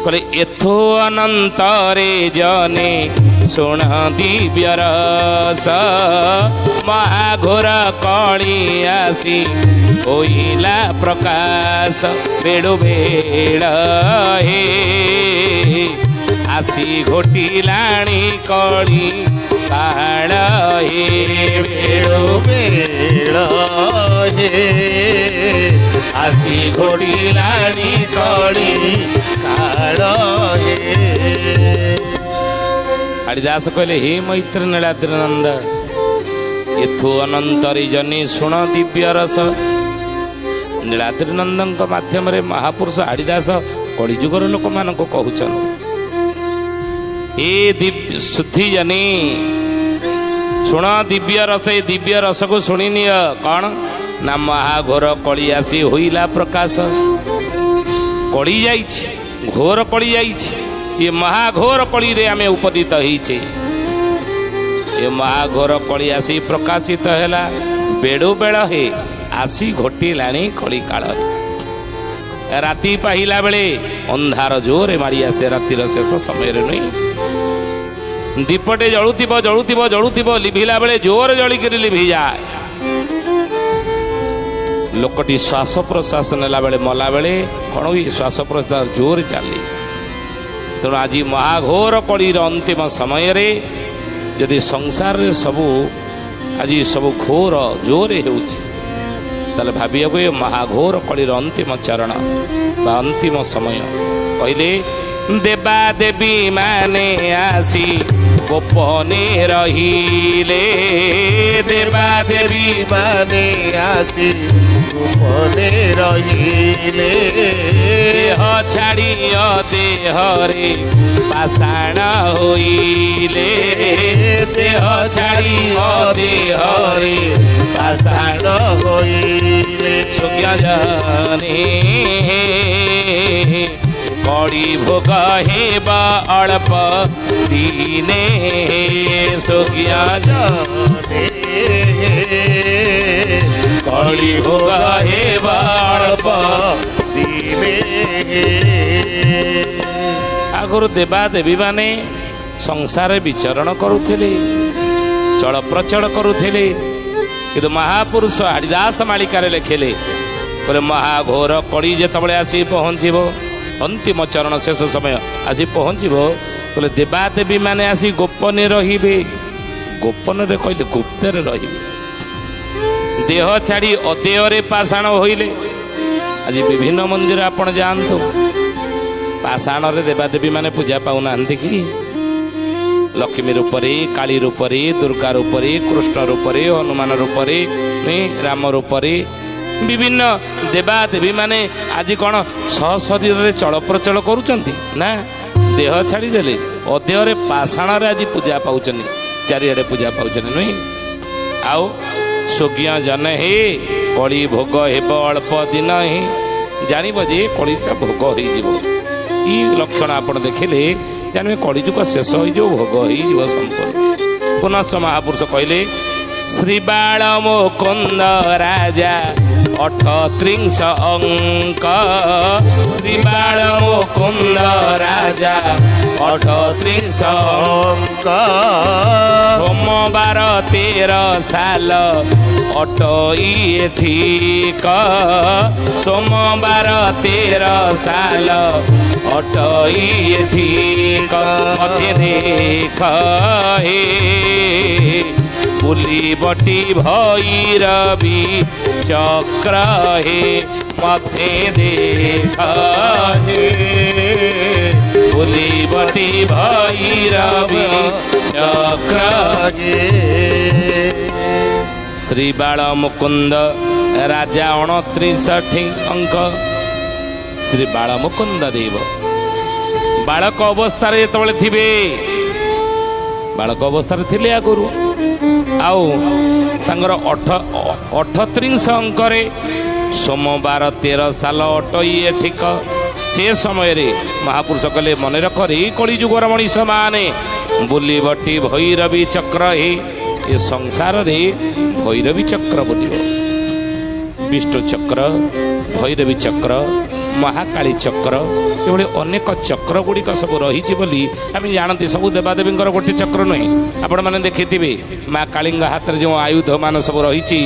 କହିଲେ ଏଥୁ ଅନନ୍ତରେ ଜନେ ଶୁଣ ଦିବ୍ୟ ରସ, ମହାଘୋର କଳି ଆସି ହୋଇଲା ପ୍ରକାଶ। ବେଳୁ ବେଳ ହେ ଆସି ଘୋଟିଲାଣି କଳି କାଳ ହେ, ବେଳୁ ବେଳ ହେ ଆସି ଘୋଟିଲାଣି କଳି କାଳ ହେ। ହରିଦାସ କହିଲେ ହେ ମୈତ୍ର ନୀଳାଦ୍ରିନନ୍ଦ, ଏଥୁ ଅନନ୍ତରେ ଜନି ଶୁଣ ଦିବ୍ୟ ରସ। ନୀଳାଦ୍ରିନନ୍ଦଙ୍କ ମାଧ୍ୟମରେ ମହାପୁରୁଷ ହାଡ଼ିଦାସ କଳିଯୁଗର ଲୋକମାନଙ୍କୁ କହୁଛନ୍ତି, ଏ ଦିବ୍ୟ ଶୁଦ୍ଧି ଜନି ଶୁଣ ଦିବ୍ୟ ରସ, ଏ ଦିବ୍ୟ ରସକୁ ଶୁଣିନିଅ। କଣ ନା ମହାଘୋର କଳି ଆସି ହୋଇଲା ପ୍ରକାଶ। କଳି ଯାଇଛି, ଘୋର କଳି ଯାଇଛି, ଏ ମହାଘୋର କଳିରେ ଆମେ ଉପନୀତ ହେଇଛେ। ଏ ମହାଘୋର କଳି ଆସି ପ୍ରକାଶିତ ହେଲା, ବେଳୁ ବେଳ ହେ ଆସି ଘଟିଲାଣି କଳି କାଳ। ରାତି ପାହିଲା ବେଳେ ଅନ୍ଧାର ଜୋରେ ମାଡ଼ି ଆସେ, ରାତିର ଶେଷ ସମୟରେ ନୁହେଁ। ଦୀପଟେ ଜଳୁଥିବ ଜଳୁଥିବ ଜଳୁଥିବ, ଲିଭିଲା ବେଳେ ଜୋରେ ଜଳିକିରି ଲିଭିଯାଏ। ଲୋକଟି ଶ୍ୱାସ ପ୍ରଶ୍ୱାସ ନେଲା ବେଳେ ମଲା ବେଳେ କଣ ହୁଏ, ଶ୍ୱାସ ପ୍ରଶ୍ୱାସ ଜୋରେ ଚାଲେ। ତେଣୁ ଆଜି ମହାଘୋର କଳିର ଅନ୍ତିମ ସମୟରେ ଯଦି ସଂସାରରେ ସବୁ ଆଜି ସବୁ ଘୋର ଜୋରେ ହେଉଛି, ତାହେଲେ ଭାବିବାକୁ ଏ ମହାଘୋର କଳିର ଅନ୍ତିମ ଚରଣ ବା ଅନ୍ତିମ ସମୟ। କହିଲେ ଦେବା ଦେବୀ ମାନେ ଆସି ଗୋପନେ ରହିଲେ, ଦେବା ଦେବୀ ମାନେ ଆସି ଗୋପନେ ରହିଲେ, ଦେହ ଛାଡ଼ି ଦେହରେ ପାଷାଣ ହୋଇଲେ, ଦେହ ଛାଡ଼ି ଦେହରେ ପାଷାଣ ହୋଇଲେ। ସୁଜ୍ଞ ଜନେ କଳି ଭୋଗ ହେବ ଅଳ୍ପ ଦିନେ, ସୁଜ୍ଞ ଜନେ କଳି ଭୋଗ ହେବ ଅଳ୍ପ ଦିନେ। ଆଗରୁ ଦେବାଦେବୀ ମାନେ ସଂସାରରେ ବିଚରଣ କରୁଥିଲେ, ଚଳପ୍ରଚଳ କରୁଥିଲେ, କିନ୍ତୁ ମହାପୁରୁଷ ହରିଦାସ ମାଳିକାରେ ଲେଖିଲେ, କହିଲେ ମହାଘୋର କଳି ଯେତେବେଳେ ଆସି ପହଞ୍ଚିବ, ଅନ୍ତିମ ଚରଣ ଶେଷ ସମୟ ଆସି ପହଞ୍ଚିବ, କହିଲେ ଦେବାଦେବୀ ମାନେ ଆସି ଗୋପନେ ରହିବେ। ଗୋପନରେ କହିଲେ ଗୁପ୍ତରେ ରହିବେ, ଦେହ ଛାଡ଼ି ଅଦେହରେ ପାଷାଣ ହୋଇଲେ। ଆଜି ବିଭିନ୍ନ ମନ୍ଦିର ଆପଣ ଯାଆନ୍ତୁ, ପାଷାଣରେ ଦେବାଦେବୀ ମାନେ ପୂଜା ପାଉନାହାନ୍ତି କି? ଲକ୍ଷ୍ମୀ ରୂପରେ, କାଳୀ ରୂପରେ, ଦୁର୍ଗା ରୂପରେ, କୃଷ୍ଣ ରୂପରେ, ହନୁମାନ ରୂପରେ, ରାମ ରୂପରେ ବିଭିନ୍ନ ଦେବାଦେବୀ ମାନେ ଆଜି କଣ ସଶରୀରରେ ଚଳପ୍ରଚଳ କରୁଛନ୍ତି ନା ଦେହ ଛାଡ଼ିଦେଲେ ଅଦେହରେ ପାଷାଣରେ ଆଜି ପୂଜା ପାଉଛନ୍ତି, ଚାରିଆଡ଼େ ପୂଜା ପାଉଛନ୍ତି ନୁହେଁ? ଆଉ ସୁଜ୍ଞ ଜନ ହେ କଳି ଭୋଗ ହେବ ଅଳ୍ପ ଦିନ ହିଁ, ଜାଣିବ ଯେ କଳିଟା ଭୋଗ ହେଇଯିବ। ଏଇ ଲକ୍ଷଣ ଆପଣ ଦେଖିଲେ ଜାଣିବେ କଳିଯୁଗ ଶେଷ ହେଇଯିବ, ଭୋଗ ହେଇଯିବ ସମ୍ପୂର୍ଣ୍ଣ। ପୁନଶ୍ଚ ମହାପୁରୁଷ କହିଲେ ଶ୍ରୀବାଳ ମୁକୁନ୍ଦ ରାଜା 38 ଅଙ୍କ, ଶ୍ରୀବାଳ ମୁକୁନ୍ଦ ରାଜା 38 ଅଙ୍କ, ସୋମବାର 13 ସାଲ ଅଟଇ ଠିକ, ସୋମବାର 13 ସାଲ ଅଟଇ ଠିକ। ମତେ ଦେଖ ହେ ବୁଲିବଟି ଭୈରବୀ ଚକ୍ର ହେ, ମତେ ଦେଖ ହେ ବୁଲିବଟି ଭୈରବୀ ଚକ୍ର ହେ। ଶ୍ରୀବାଳ ମୁକୁନ୍ଦ ରାଜା 29 ଅଙ୍କ, ଶ୍ରୀ ବାଳ ମୁକୁନ୍ଦ ଦେବ ବାଳକ ଅବସ୍ଥାରେ ଯେତେବେଳେ ଥିବେ, ବାଳକ ଅବସ୍ଥାରେ ଥିଲେ ଆଗରୁ, ଆଉ ତାଙ୍କର 38 ଅଙ୍କରେ ସୋମବାର 13 ସାଲ ଅଟଇ ଠିକ, ସେ ସମୟରେ ମହାପୁରୁଷ କହିଲେ ମନେ ରଖ ଏଇ କଳି ଯୁଗର ମଣିଷ ମାନେ ବୁଲିବଟି ଭୈରବୀ ଚକ୍ର ହେ, ଏ ସଂସାରରେ ଭୈରବୀ ଚକ୍ର ବୁଲିବ, ବିଷ୍ଣୁ ଚକ୍ର, ଭୈରବୀ ଚକ୍ର, ମହାକାଳୀ ଚକ୍ର, ଏଭଳି ଅନେକ ଚକ୍ର ଗୁଡ଼ିକ ସବୁ ରହିଛି ବୋଲି ଆମେ ଜାଣନ୍ତି। ସବୁ ଦେବାଦେବୀଙ୍କର ଗୋଟେ ଚକ୍ର ନୁହେଁ। ଆପଣମାନେ ଦେଖିଥିବେ ମା କାଳୀଙ୍କ ହାତରେ ଯେଉଁ ଆୟୁଧ ମାନ ସବୁ ରହିଛି,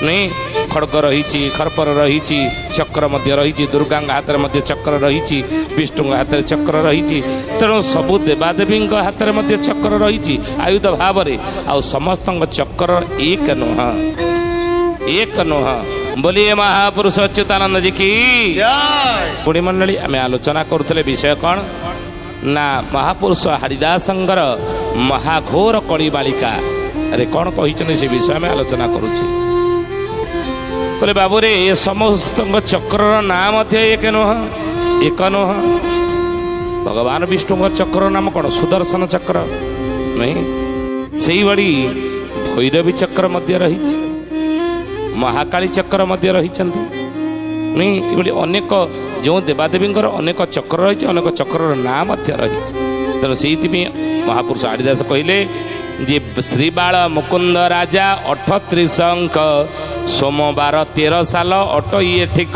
ନୁହେଁ? ଖଡ଼ଗ ରହିଛି, ଖର୍ପର ରହିଛି, ଚକ୍ର ମଧ୍ୟ ରହିଛି। ଦୁର୍ଗାଙ୍କ ହାତରେ ମଧ୍ୟ ଚକ୍ର ରହିଛି, ବିଷ୍ଣୁଙ୍କ ହାତରେ ଚକ୍ର ରହିଛି। ତେଣୁ ସବୁ ଦେବାଦେବୀଙ୍କ ହାତରେ ମଧ୍ୟ ଚକ୍ର ରହିଛି ଆୟୁଧ ଭାବରେ। ଆଉ ସମସ୍ତଙ୍କ ଚକ୍ର ଏକ ନୁହଁ, ଏକ ନୁହଁ ବୋଲି ଏ ମହାପୁରୁଷ ଅଚ୍ୟୁତାନନ୍ଦ ଜି କି ପୁଣି ମଣ୍ଡଳୀ ଆମେ ଆଲୋଚନା କରୁଥିଲେ। ବିଷୟ କ'ଣ ନା ମହାପୁରୁଷ ହରିଦାସଙ୍କର ମହାଘୋର କଳି ବାଳିକା ଆରେ କ'ଣ କହିଛନ୍ତି ସେ ବିଷୟ ଆମେ ଆଲୋଚନା କରୁଛେ। କହିଲେ ବାବୁରେ, ଏ ସମସ୍ତଙ୍କ ଚକ୍ରର ନାଁ ମଧ୍ୟ ଏକ ନୁହଁ, ଏକ ନୁହଁ। ଭଗବାନ ବିଷ୍ଣୁଙ୍କ ଚକ୍ରର ନାମ କ'ଣ? ସୁଦର୍ଶନ ଚକ୍ର ନୁହେଁ? ସେଇଭଳି ଭୈରବୀ ଚକ୍ର ମଧ୍ୟ ରହିଛି, ମହାକାଳୀ ଚକ୍ର ମଧ୍ୟ ରହିଛନ୍ତି, ନୁହେଁ? ଏଭଳି ଅନେକ ଯେଉଁ ଦେବାଦେବୀଙ୍କର ଅନେକ ଚକ୍ର ରହିଛି, ଅନେକ ଚକ୍ରର ନାଁ ମଧ୍ୟ ରହିଛି। ତେଣୁ ସେଇଥିପାଇଁ ମହାପୁରୁଷ ହରିଦାସ କହିଲେ ଯେ ଶ୍ରୀବାଳ ମୁକୁନ୍ଦ ରାଜା 38 ସୋମବାର 13 ସାଲ ଅଟ ଇଏ ଠିକ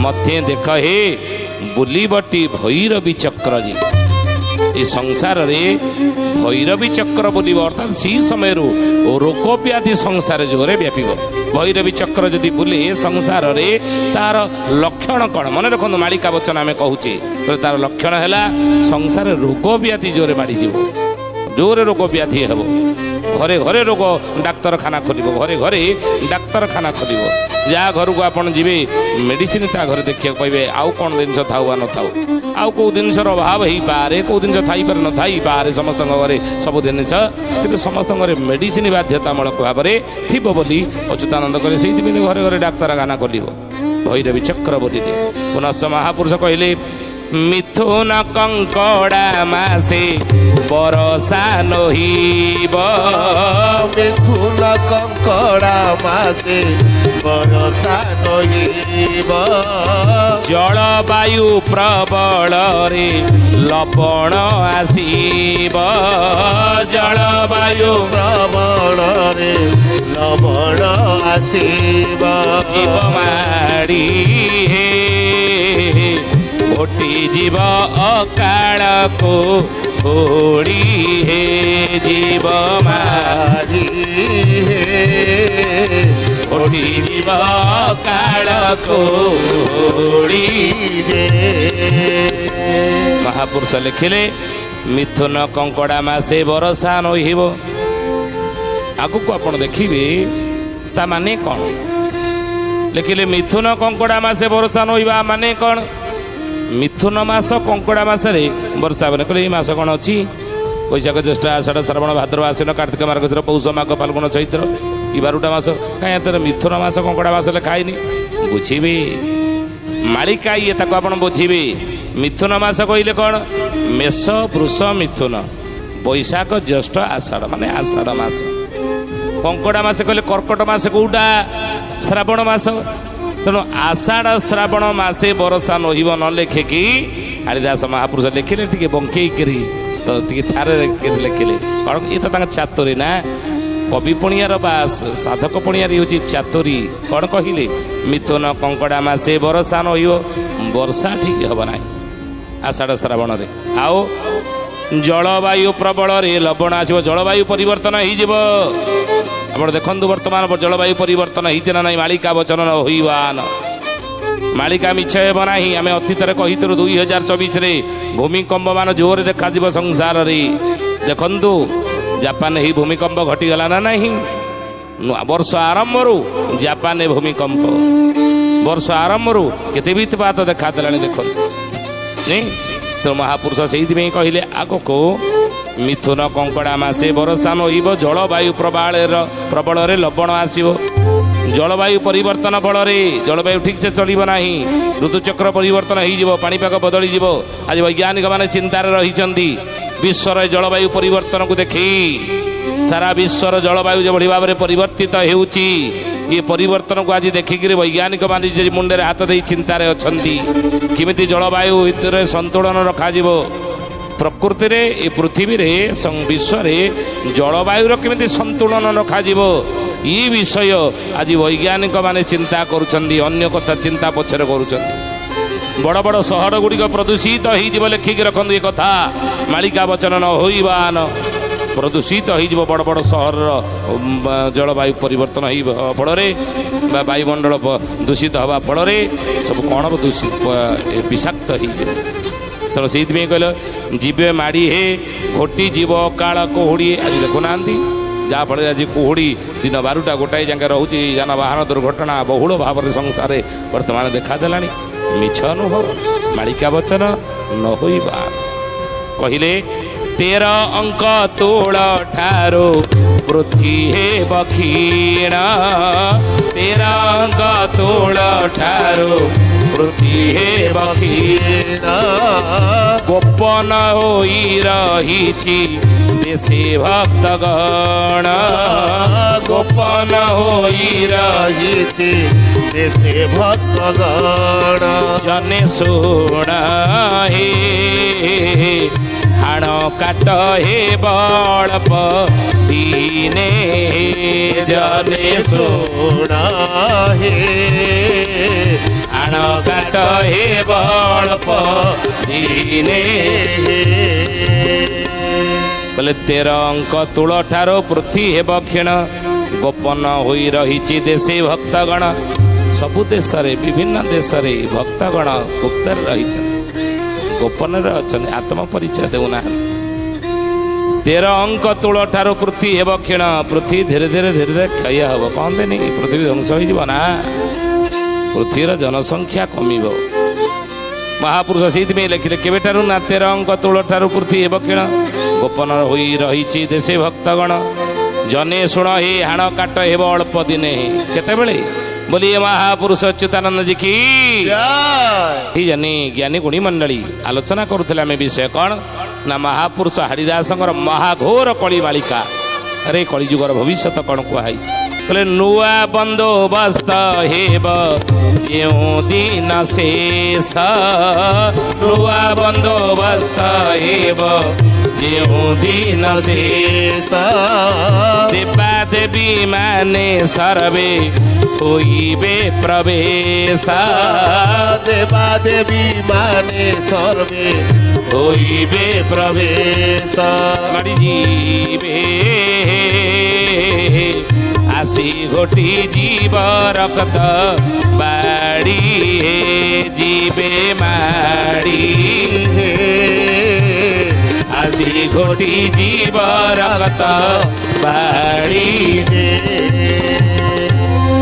ମଧ୍ୟ ଦେଖ ହେ ବୁଲିବଟି ଭୈରବୀ ଚକ୍ର। ଏ ସଂସାରରେ ଭୈରବୀ ଚକ୍ର ବୁଲିବ, ଅର୍ଥାତ୍ ସେଇ ସମୟରୁ ରୋଗ ବ୍ୟାଧି ସଂସାର ଜୋରେ ବ୍ୟାପିବ। ଭୈରବୀ ଚକ୍ର ଯଦି ବୁଲେ ସଂସାରରେ, ତାର ଲକ୍ଷଣ କ'ଣ ମନେ ରଖନ୍ତୁ। ମାଳିକା ବଚନ ଆମେ କହୁଛେ, ତାର ଲକ୍ଷଣ ହେଲା ସଂସାରରେ ରୋଗ ବ୍ୟାଧି ଜୋରେ ମାଡ଼ିଯିବ, ଜୋରେ ରୋଗ ବ୍ୟାଧି ହେବ, ଘରେ ଘରେ ରୋଗ ଡାକ୍ତରଖାନା ଖୋଲିବ, ଘରେ ଘରେ ଡାକ୍ତରଖାନା ଖୋଲିବ। ଯାହା ଘରକୁ ଆପଣ ଯିବେ ମେଡ଼ିସିନ ତା ଘରେ ଦେଖିବାକୁ ପାଇବେ। ଆଉ କ'ଣ ଜିନିଷ ଥାଉ ବା ନଥାଉ, ଆଉ କେଉଁ ଜିନିଷର ଅଭାବ ହେଇପାରେ, କେଉଁ ଜିନିଷ ଥାଇପାରେ ନଥାଇପାରେ ସମସ୍ତଙ୍କ ଘରେ ସବୁ ଜିନିଷ, କିନ୍ତୁ ସମସ୍ତଙ୍କ ଘରେ ମେଡ଼ିସିନ ବାଧ୍ୟତାମୂଳକ ଭାବରେ ଥିବ ବୋଲି ଅଚ୍ୟୁତାନନ୍ଦ କରେ। ସେଇଥିପାଇଁ ଘରେ ଘରେ ଡାକ୍ତରଖାନା ଖୋଲିବ ଭୈରବୀ ଚକ୍ର ବୋଲିଲେ। ପୁନଶ୍ଚ ମହାପୁରୁଷ କହିଲେ ମିଥୁନ କଙ୍କଡ଼ା ମାସେ ବରଷା ନୋହିବ, ମିଥୁନ କଙ୍କଡ଼ା ମାସେ ବରଷା ନୋହିବ, ଜଳବାୟୁ ପ୍ରବଳରେ ଲବଣ ଆସିବ, ଜଳବାୟୁ ପ୍ରବଳରେ ଲବଣ ଆସିବ, ଜୀବ ମାଡ଼ି ଘୋଟି ଯିବ ଅକାଳକୁ ଘୋଡ଼ି ହେ, ଜୀବ ମାରି ଘୋଟି ଯିବ ଅକାଳକୁ ଘୋଡ଼ି ଯେ। ମହାପୁରୁଷ ଲେଖିଲେ ମିଥୁନ କଙ୍କଡ଼ା ମାସେ ବରଷା ନୋହିବ। ଆଗକୁ ଆପଣ ଦେଖିବେ ତା ମାନେ କ'ଣ ଲେଖିଲେ। ମିଥୁନ କଙ୍କଡ଼ା ମାସେ ବରଷା ନୋହିବା ମାନେ କ'ଣ? ମିଥୁନ ମାସ କଙ୍କଡ଼ା ମାସରେ ବର୍ଷା ହେବନି। କହିଲେ ଏଇ ମାସ କ'ଣ ଅଛି? ବୈଶାଖ, ଜ୍ୟେଷ୍ଠ, ଆଷାଢ଼, ଶ୍ରାବଣ, ଭାଦ୍ରବ, ଆଶ୍ୱିନ, କାର୍ତ୍ତିକ, ମାର୍ଗଶିର, ପୌଷ, ମାଘ, ଫାଲ୍ଗୁନ, ଚୈତ୍ର, ଏଇ 12ଟା ମାସ। କାହିଁ ଏଥିରେ ମିଥୁନ ମାସ କଙ୍କଡ଼ା ମାସ ଲେଖା ହେଇନି? ବୁଝିବେ ମାଳିକା ଇଏ, ତାକୁ ଆପଣ ବୁଝିବେ। ମିଥୁନ ମାସ କହିଲେ କ'ଣ? ମେଷ, ବୃଷ, ମିଥୁନ, ବୈଶାଖ, ଜ୍ୟେଷ୍ଠ, ଆଷାଢ଼, ମାନେ ଆଷାଢ଼ ମାସ। କଙ୍କଡ଼ା ମାସ କହିଲେ କର୍କଟ ମାସ କୋଉଟା? ଶ୍ରାବଣ ମାସ। ତେଣୁ ଆଷାଢ଼ ଶ୍ରାବଣ ମାସେ ବରଷା ନୋହିବ ନ ଲେଖିକି ହରିଦାସ ମହାପୁରୁଷ ଲେଖିଲେ ଟିକେ ବଙ୍କେଇକିରି, ତ ଟିକେ ଥାରେ ଲେଖିଲେ କ'ଣ? ଇଏ ତ ତାଙ୍କ ଚାତୁରୀ ନା, କବି ପଣିଆର ବା ସାଧକ ପଣିଆର ହେଉଛି ଚାତୁରୀ। କ'ଣ କହିଲେ? ମିଥୁନ କଙ୍କଡ଼ା ମାସେ ବରଷା ନୋହିବ, ବର୍ଷା ଠିକ ହେବ ନାହିଁ ଆଷାଢ଼ ଶ୍ରାବଣରେ। ଆଉ ଜଳବାୟୁ ପ୍ରବଳରେ ଲବଣ ଆସିବ, ଜଳବାୟୁ ପରିବର୍ତ୍ତନ ହେଇଯିବ। ଆପଣ ଦେଖନ୍ତୁ ବର୍ତ୍ତମାନ ଜଳବାୟୁ ପରିବର୍ତ୍ତନ ହେଇଛି ନା ନାହିଁ? ମାଳିକା ବଚନ ହୋଇବାନ, ମାଳିକା ମିଛ ହେବ ନାହିଁ। ଆମେ ଅତୀତରେ କହିଥିଲୁ 2024ରେ ଭୂମିକମ୍ପ ମାନ ଜୋରରେ ଦେଖାଯିବ ସଂସାରରେ। ଦେଖନ୍ତୁ ଜାପାନ ଏହି ଭୂମିକମ୍ପ ଘଟିଗଲା ନା ନାହିଁ? ନୂଆ ବର୍ଷ ଆରମ୍ଭରୁ ଜାପାନରେ ଭୂମିକମ୍ପ, ବର୍ଷ ଆରମ୍ଭରୁ କେତେ ବିତ୍ପାତ ଦେଖାଦେଲାଣି ଦେଖନ୍ତୁ। ତେଣୁ ମହାପୁରୁଷ ସେଇଥିପାଇଁ କହିଲେ ଆଗକୁ ମିଥୁନ କଙ୍କଡ଼ା ମାସେ ବରଷା ନୋହିବ, ଜଳବାୟୁ ପ୍ରବଳରେ ଲବଣ ଆସିବ। ଜଳବାୟୁ ପରିବର୍ତ୍ତନ ଫଳରେ ଜଳବାୟୁ ଠିକ୍ସେ ଚଳିବ ନାହିଁ, ଋତୁଚକ୍ର ପରିବର୍ତ୍ତନ ହେଇଯିବ, ପାଣିପାଗ ବଦଳିଯିବ। ଆଜି ବୈଜ୍ଞାନିକମାନେ ଚିନ୍ତାରେ ରହିଛନ୍ତି ବିଶ୍ୱର ଜଳବାୟୁ ପରିବର୍ତ୍ତନକୁ ଦେଖି। ସାରା ବିଶ୍ୱର ଜଳବାୟୁ ଯେଭଳି ଭାବରେ ପରିବର୍ତ୍ତିତ ହେଉଛି, ଏ ପରିବର୍ତ୍ତନକୁ ଆଜି ଦେଖିକିରି ବୈଜ୍ଞାନିକମାନେ ଯେ ମୁଣ୍ଡରେ ହାତ ଦେଇ ଚିନ୍ତାରେ ଅଛନ୍ତି କେମିତି ଜଳବାୟୁ ଭିତରେ ସନ୍ତୁଳନ ରଖାଯିବ। ପ୍ରକୃତିରେ ଏ ପୃଥିବୀରେ ବିଶ୍ୱରେ ଜଳବାୟୁର କେମିତି ସନ୍ତୁଳନ ରଖାଯିବ ଏ ବିଷୟ ଆଜି ବୈଜ୍ଞାନିକମାନେ ଚିନ୍ତା କରୁଛନ୍ତି, ଅନ୍ୟ କଥା ଚିନ୍ତା ପଛରେ କରୁଛନ୍ତି। ବଡ଼ ବଡ଼ ସହର ଗୁଡ଼ିକ ପ୍ରଦୂଷିତ ହେଇଯିବ। ଲେଖିକି ରଖନ୍ତୁ ଏ କଥା, ମାଳିକା ବଚନ ନ ହୋଇବାନ ପ୍ରଦୂଷିତ ହେଇଯିବ। ବଡ଼ ବଡ଼ ସହରର ଜଳବାୟୁ ପରିବର୍ତ୍ତନ ହେଇ ଫଳରେ ବା ବାୟୁମଣ୍ଡଳ ଦୂଷିତ ହେବା ଫଳରେ ସବୁ କ'ଣ ହବ? ଦୂଷିତ, ବିଷାକ୍ତ ହେଇଯିବ। ତେଣୁ ସେଇଥିପାଇଁ କହିଲ ଯିବେ ମାଡ଼ି ହେ ଘୋଟି ଯିବ କାଳ କୁହୁଡ଼ି। ଆଜି ଦେଖୁନାହାନ୍ତି, ଯାହାଫଳରେ ଆଜି କୁହୁଡ଼ି ଦିନ 12ଟା 1 ଯାକେ ରହୁଛି। ଯାନବାହନ ଦୁର୍ଘଟଣା ବହୁଳ ଭାବରେ ସଂସାରରେ ବର୍ତ୍ତମାନ ଦେଖାଦେଲାଣି। ମିଛ ନୁହଁ, ମାଳିକା ବଚନ ନ ହୋଇବା। କହିଲେ 13 ଅଙ୍କ ତୁଳ ଠାରୁ ପୃଥ୍ୱୀ ହେବ କ୍ଷୀଣ। 13 ଅଙ୍କ ତୁଳ ଠାରୁ ପୃଥ୍ୱୀ ହେବ କ୍ଷୀଣ। ଗୋପନ ହୋଇ ରହିଛି ଦେଶେ ଭକ୍ତଗଣ। ଗୋପନ ହୋଇ ରହିଛି ଦେଶେ ଭକ୍ତଗଣ। ଜନେ ଶୁଣ ହେ ହାଣ କାଟ ହେ ବଳପ ଦିନେ। ଜନେ ଶୁଣ ହେ ହାଣ କାଟ ହେ ବଳପ ଦିନେ। ବୋଲେ 13 ଅଙ୍କ ତୁଳ ଠାରୁ ପୃଥ୍ୱୀ ହେବ କ୍ଷୀଣ। ଗୋପନ ହୋଇ ରହିଛି ଦେଶେ ଭକ୍ତଗଣ। ସବୁ ଦେଶରେ, ବିଭିନ୍ନ ଦେଶରେ ଭକ୍ତଗଣ ଗୁପ୍ତରେ ରହିଛନ୍ତି, ଗୋପନରେ ଅଛନ୍ତି, ଆତ୍ମ ପରିଚୟ ଦେଉନାହାନ୍ତି। 13 ଅଙ୍କ ତୁଳ ଠାରୁ ପୃଥ୍ୱୀ ହେବ କ୍ଷୀଣ। ପୃଥ୍ୱୀ ଧୀରେ ଧୀରେ ଧୀରେ ଧୀରେ କ୍ଷୟ ହେବ। କହନ୍ତିନି ପୃଥିବୀ ଧ୍ୱଂସ ହେଇଯିବ ନା, ପୃଥିବୀର ଜନସଂଖ୍ୟା କମିବ। ମହାପୁରୁଷ ସେଇଥିପାଇଁ ଲେଖିଲେ କେବେଠାରୁ ନା 13 ଅଙ୍କ ତୁଳ ଠାରୁ ପୃଥ୍ୱୀ ହେବ କ୍ଷୀଣ। ଗୋପନ ହୋଇ ରହିଛି ଦେଶେ ଭକ୍ତଗଣ। ଜନେ ଶୁଣ ହେ ହାଣ କାଟ ହେବ ଅଳ୍ପ ଦିନେ। କେତେବେଳେ ବୋଲି ମହାପୁରୁଷ ଅଚ୍ୟୁତାନନ୍ଦ ଜି କି ଜାନି ଜ୍ଞାନୀ ଗୁଣୀ ମଣ୍ଡଳୀ ଆଲୋଚନା କରୁଥିଲେ ଆମେ। ବିଷୟ କ'ଣ ନା ମହାପୁରୁଷ ହାଡ଼ିଦାସଙ୍କର ମହାଘୋର କଳି ମାଳିକା। ଆରେ କଳିଯୁଗର ଭବିଷ୍ୟତ କ'ଣ କୁହାହେଇଛି? କହିଲେ ନୂଆ ବନ୍ଦୋବସ୍ତ ହେବ ଯେଉଁ ଦିନ ଶେଷ। ନୂଆ ବନ୍ଦୋବସ୍ତ ହେବ ଯେଉଁ ଦିନ ଶେଷ। ଦେବାଦେବୀ ମାନେ ସର୍ବେ ହୋଇବେ ପ୍ରବେଶ। ଦେବାଦେବୀ ମାନେ ସର୍ବେ ହୋଇବେ ପ୍ରବେଶ। ମାଡ଼ି ଯିବେ ଆସି ଘୋଟି ଯିବ ରକ୍ତ ବାଡ଼ି। ଯିବେ ମାଡ଼ି ଆସି ଘୋଟି ଯିବ ରକ୍ତ ବାଡ଼ି।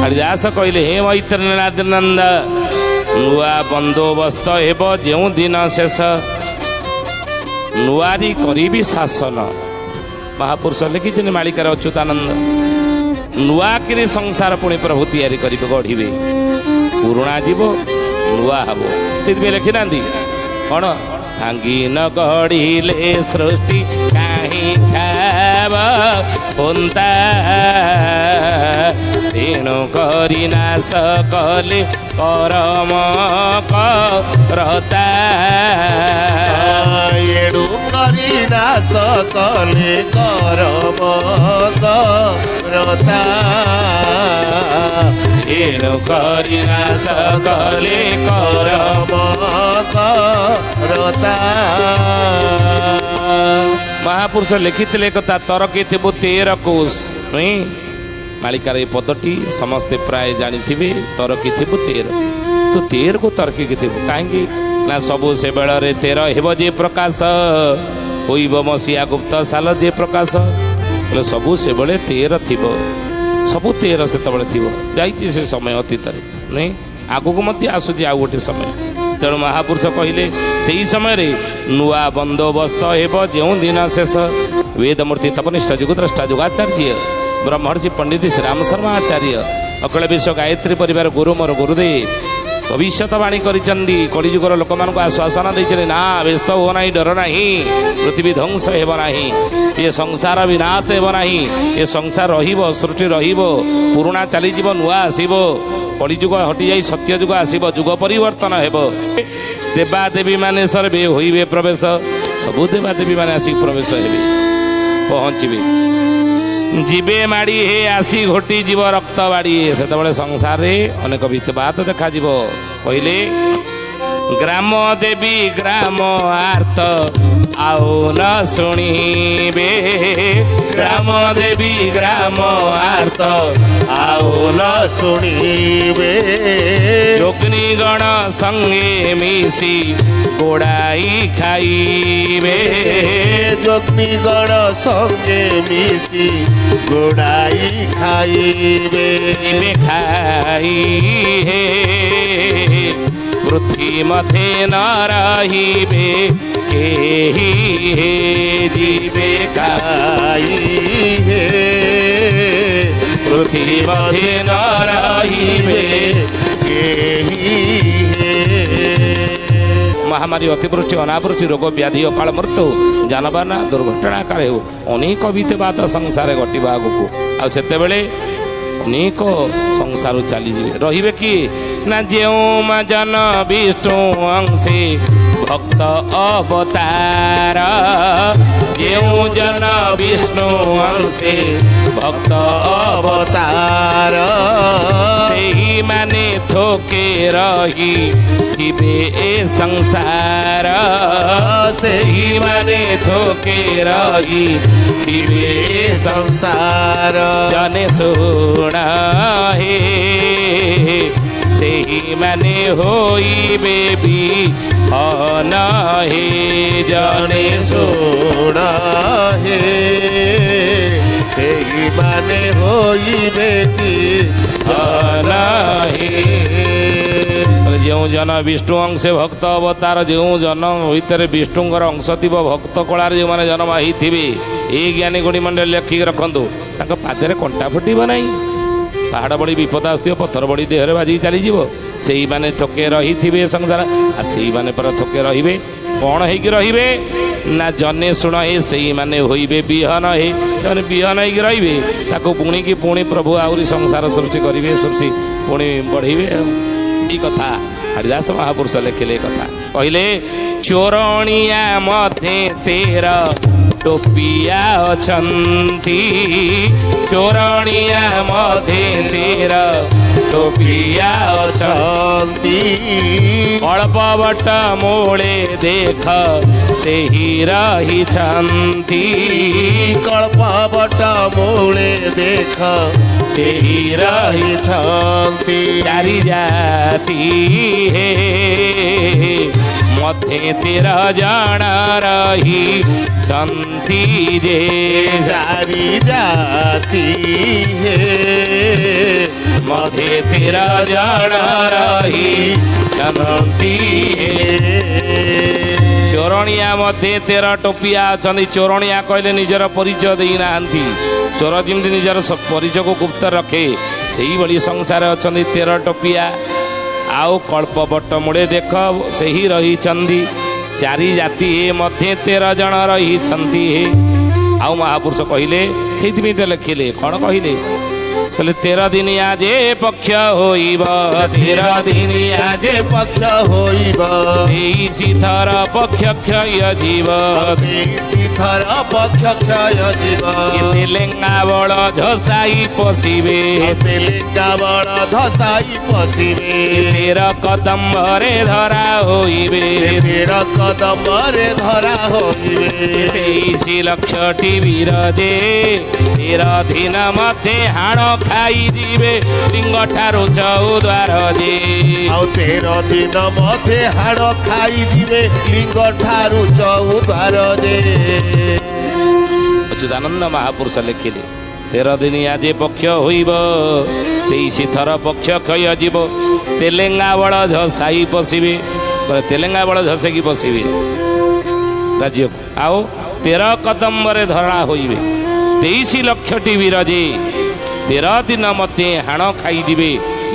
ହରିଦାସ କହିଲେ ହେ ମୈତ୍ରୀନାଥ, ନୂଆ ବନ୍ଦୋବସ୍ତ ହେବ ଯେଉଁ ଦିନ ଶେଷ, ନୂଆରି କରିବି ଶାସନ। ମହାପୁରୁଷ ଲେଖିଛନ୍ତି ମାଳିକାର ଅଚ୍ୟୁତାନନ୍ଦ, ନୂଆକିରି ସଂସାର ପୁଣି ପ୍ରଭୁ ତିଆରି କରିବେ, ଗଢ଼ିବେ। ପୁରୁଣା ଯିବ, ନୂଆ ହବ। ସେଥିପାଇଁ ଲେଖିନାହାନ୍ତି କ'ଣ? ଭାଙ୍ଗି ନ ଗଢ଼ିଲେ ସୃଷ୍ଟି କାହିଁ ଖାବ ହୁନ୍ତା, ତେଣୁ କରି ନାଶ କଲେ କରମ କରତା। ଏଣୁ କରି ନାଶ କଲେ କରମ କରତା। ଏଣୁ କରି ନାଶ କଲେ କରମ କରତା। ମହାପୁରୁଷ ଲେଖିଥିଲେ କଥା ତରକି ଥିବୁ 13 କୋଷ ନୁହେଁ? ମାଳିକାର ଏ ପଦଟି ସମସ୍ତେ ପ୍ରାୟ ଜାଣିଥିବେ। ତରକି ଥିବୁ 13, ତୁ 13କୁ ତର୍କିକି ଥିବୁ କାହିଁକି ନା ସବୁ ସେ ବେଳରେ 13 ହେବ ଯେ ପ୍ରକାଶ, ହୋଇବ ମସିଆ ଗୁପ୍ତ ସାଲ ଯେ ପ୍ରକାଶ। ହେଲେ ସବୁ ସେବେଳେ 13 ଥିବ, ସବୁ 13 ସେତେବେଳେ ଥିବ। ଯାଇଛି ସେ ସମୟ ଅତୀତରେ ନୁହେଁ, ଆଗକୁ ମଧ୍ୟ ଆସୁଛି ଆଉ ଗୋଟେ ସମୟ। ତେଣୁ ମହାପୁରୁଷ କହିଲେ ସେଇ ସମୟରେ ନୂଆ ବନ୍ଦୋବସ୍ତ ହେବ ଯେଉଁ ଦିନ ଶେଷ। ବେଦମୂର୍ତ୍ତି ତପନିଷ୍ଠ ଯୁଗଦ୍ରଷ୍ଟା ଯୁଗାଚାର୍ଯ୍ୟ ବ୍ରହ୍ମର୍ଷି ପଣ୍ଡିତ ଶ୍ରୀରାମ ଶର୍ମା ଆଚାର୍ଯ୍ୟ ଅଖିଳ ବିଶ୍ୱ ଗାୟତ୍ରୀ ପରିବାର ଗୁରୁ ମୋର ଗୁରୁଦେବ ଭବିଷ୍ୟତବାଣୀ କରିଛନ୍ତି। କଳିଯୁଗର ଲୋକମାନଙ୍କୁ ଆଶ୍ୱାସନା ଦେଇଛନ୍ତି, ନା ବ୍ୟସ୍ତ ହୁଅ ନାହିଁ, ଡର ନାହିଁ, ପୃଥିବୀ ଧ୍ୱଂସ ହେବ ନାହିଁ, ଏ ସଂସାର ବିନାଶ ହେବ ନାହିଁ, ଏ ସଂସାର ରହିବ, ସୃଷ୍ଟି ରହିବ, ପୁରୁଣା ଚାଲିଯିବ, ନୂଆ ଆସିବ, କଳିଯୁଗ ହଟିଯାଇ ସତ୍ୟଯୁଗ ଆସିବ, ଯୁଗ ପରିବର୍ତ୍ତନ ହେବ। ଦେବାଦେବୀ ମାନେ ସର୍ବେ ହୋଇବେ ପ୍ରବେଶ। ସବୁ ଦେବାଦେବୀ ମାନେ ଆସିକି ପ୍ରବେଶ ହେବେ, ପହଞ୍ଚିବେ। ଯିବେ ମାଡ଼ି ହେ ଆସି ଘୋଟି ଯିବ ରକ୍ତ ବାଡ଼ି। ସେତେବେଳେ ସଂସାରରେ ଅନେକ ବିତ୍ପାତ ଦେଖାଯିବ। କହିଲେ ଗ୍ରାମ ଦେବୀ ଗ୍ରାମ ଆର୍ତ ଆଉ ନ ଶୁଣିବେ, ଗ୍ରାମ ଦେବୀ ଗ୍ରାମ ଆର୍ତ ଆଉ ନ ଶୁଣିବେ। ଯୋଗିନୀଗଣ ସଙ୍ଗେ ମିଶି ଗୋଡ଼ାଇ ଖାଇବେ, ଯୋଗିନୀଗଣ ସଙ୍ଗେ ମିଶି ଗୋଡ଼ାଇ ଖାଇବେ। ଯିବେ ଖାଇ ହେ ପୃଥ୍ୱୀ ମଧ୍ୟେ ନ ରହିବେ କେହି ହେ, ଯିବେ ଖାଇ ହେ ପୃଥ୍ୱୀ ମଧ୍ୟେ ନ ରହିବେ କେହି ହେ। ମହାମାରୀ, ଅତିବୃଷ୍ଟି, ଅନାବୃଷ୍ଟି, ରୋଗ, ବ୍ୟାଧି, ଅକାଳ ମୃତ୍ୟୁ, ଯାନବାହନ ଦୁର୍ଘଟଣା ଆକାର ହେଉ, ଅନେକ ବିପଦ ସଂସାରରେ ଘଟିବ ଆଗକୁ। ଆଉ ସେତେବେଳେ ଅନେକ ସଂସାର ଚାଲିଯିବେ, ରହିବେ କିଏ? ନା ଯେଉଁ ଜନ ବିଷ୍ଣୁ ଅଂଶେ ଭକ୍ତ ଅବତାର, ଯେଉଁ ଜନ ବିଷ୍ଣୁ ଅଂଶେ ଭକ୍ତ ଅବତାର, ସେଇମାନେ ଥୋକେ ରହି ଥିବେ ଏ ସଂସାର, ସେଇମାନେ ଥୋକେ ରହି ଥିବେ ଏ ସଂସାର। ଜନେ ଶୁଣ ହେ, ସେଇମାନେ ହୋଇବେ ବି ହନ ହେ, ଜନେ ଶୁଣ ହେ, ସେଇମାନେ ହୋଇବେ କି ହନ ହେ। ଯେଉଁ ଜନ ବିଷ୍ଣୁ ଅଂଶେ ଭକ୍ତ ଅବତାର, ଯେଉଁ ଜନ ଭିତରେ ବିଷ୍ଣୁଙ୍କର ଅଂଶ ଥିବ, ଭକ୍ତ କଳାରେ ଯେଉଁମାନେ ଜନ୍ମ ହେଇଥିବେ, ଏଇ ଜ୍ଞାନୀ ଗୁଣୀ ମଣ୍ଡଳୀ ଲେଖିକି ରଖନ୍ତୁ, ତାଙ୍କ ପାଦରେ କଣ୍ଟା ଫୁଟିବ ନାହିଁ। ପାହାଡ଼ ବଢ଼ି ବିପଦ ଆସୁଥିବ, ପଥର ବଢ଼ି ଦେହରେ ବାଜିକି ଚାଲିଯିବ। ସେଇମାନେ ଥୋକେ ରହିଥିବେ ସଂସାର। ଆଉ ସେଇମାନେ ପରା ଥୋକେ ରହିବେ, କ'ଣ ହେଇକି ରହିବେ? ନା ଜନେ ଶୁଣ ହେ, ସେଇମାନେ ହୋଇବେ ବିହନ ହେ। ସେମାନେ ବିହନ ହେଇକି ରହିବେ, ତାକୁ ବୁଣିକି ପୁଣି ପ୍ରଭୁ ଆହୁରି ସଂସାର ସୃଷ୍ଟି କରିବେ, ସୃଷ୍ଟି ପୁଣି ବଢ଼େଇବେ। ଆଉ ଏଇ କଥା ହରିଦାସ ମହାପୁରୁଷ ଲେଖିଲେ। ଏ କଥା କହିଲେ, ଚୋରଣିଆ ମଧ୍ୟେ ତେର ଟୋପିଆ ଅଛନ୍ତି, ଚୋରଣିଆ ମଧ୍ୟେ ତେର ଟୋପିଆ ଅଛନ୍ତି, ଅଳ୍ପ ବଟ ମୂଳେ ଦେଖ ସେହି ରହିଛନ୍ତି, କଳ୍ପ ବଟ ମୂଳେ ଦେଖ ସେହି ରହିଛନ୍ତି। ଚାରି ଜାତି ହେ ମଧ୍ୟେ ତେର ଜଣ ରହିଛନ୍ତି ଯେ, ଚାରି ଜାତି ହେ ମଧ୍ୟେ ତେର ଜଣ ରହିଛନ୍ତି। ଚୋରଣିଆ ମଧ୍ୟେ 13 ଟୋପିଆ ଅଛନ୍ତି। ଚୋରଣିଆ କହିଲେ ନିଜର ପରିଚୟ ଦେଇନାହାନ୍ତି। ଚୋର ଯେମିତି ନିଜର ପରିଚୟକୁ ଗୁପ୍ତ ରଖେ, ସେଇଭଳି ସଂସାର ଅଛନ୍ତି 13 ଟୋପିଆ। ଆଉ କଳ୍ପ ବଟ ମୂଳେ ଦେଖ ସେହି ରହିଛନ୍ତି, ଚାରି ଜାତି ହେ ମଧ୍ୟେ 13 ଜଣ ରହିଛନ୍ତି ହେ। ଆଉ ମହାପୁରୁଷ କହିଲେ, ସେଇଥିପାଇଁ ତ ଲେଖିଲେ, କ'ଣ କହିଲେ? କହିଲେ 13 ଦିନିଆ ଯେ ପକ୍ଷ ହୋଇବ, 13 ଦିନିଆ ଯେ ପକ୍ଷ ହୋଇବ, 23 ଥର ପକ୍ଷ କ୍ଷୟ ଯିବ, 23 ଥର ପକ୍ଷ କ୍ଷୟ ଯିବ। ତେଲେଙ୍ଗା ବଳ ଝସାଇ ପଶିବେ, ତେଲେଙ୍ଗା ବଳ ଧସାଇ ପଶିବେ, 13 କଦମ୍ବରେ ଧରା ହୋଇବେ, 13 କଦମ୍ବରେ ଧରା ହୋଇବେ। 23 ଲକ୍ଷଟି ବୀର ଯେ 13 ଦିନ ମଧ୍ୟେ ହାଣ ଖାଇଯିବେ, ଲିଙ୍ଗ ଠାରୁ ଚଉଦ୍ୱାର ଯେ। ଆଉ 13 ଦିନ ମଧ୍ୟେ ହାଡ଼ ଖାଇଯିବେ, ଲିଙ୍ଗ ଠାରୁ ଚଉଦ୍ୱାର ଯେ। ଅଚ୍ୟୁତାନନ୍ଦ ମହାପୁରୁଷ ଲେଖିଲେ, 13 ଦିନିଆ ଯେ ପକ୍ଷ ହୋଇବ, 23 ଥର ପକ୍ଷ କ୍ଷୟ ଯିବ, ତେଲେଙ୍ଗା ବଳ ଝସାଇ ପଶିବେ, ତେଲେଙ୍ଗା ବଳ ଝସେଇକି ପଶିବେ ରାଜ୍ୟକୁ, ଆଉ 13 କଦମ୍ବରେ ଧରା ହୋଇବେ। 23 ଲକ୍ଷଟି ବୀର ଯେ 13 ଦିନ ମଧ୍ୟେ ହାଣ ଖାଇଯିବେ,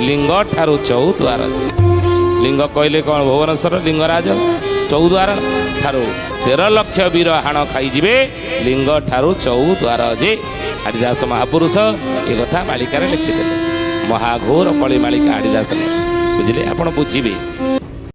ଲିଙ୍ଗ ଠାରୁ ଚଉଦ୍ୱାର। ଲିଙ୍ଗ କହିଲେ କ'ଣ? ଭୁବନେଶ୍ୱର ଲିଙ୍ଗରାଜ। ଚଉଦ୍ୱାର ଠାରୁ 13 ଲକ୍ଷ ବୀର ହାଣ ଖାଇଯିବେ, ଲିଙ୍ଗ ଠାରୁ ଚଉଦ୍ୱାର ଯେ। ହରିଦାସ ମହାପୁରୁଷ ଏ କଥା ମାଳିକାରେ ଲେଖିଦେଲେ। ମହାଘୋର କଳି ମାଳିକା ହରିଦାସ, ବୁଝିଲେ? ଆପଣ ବୁଝିବେ।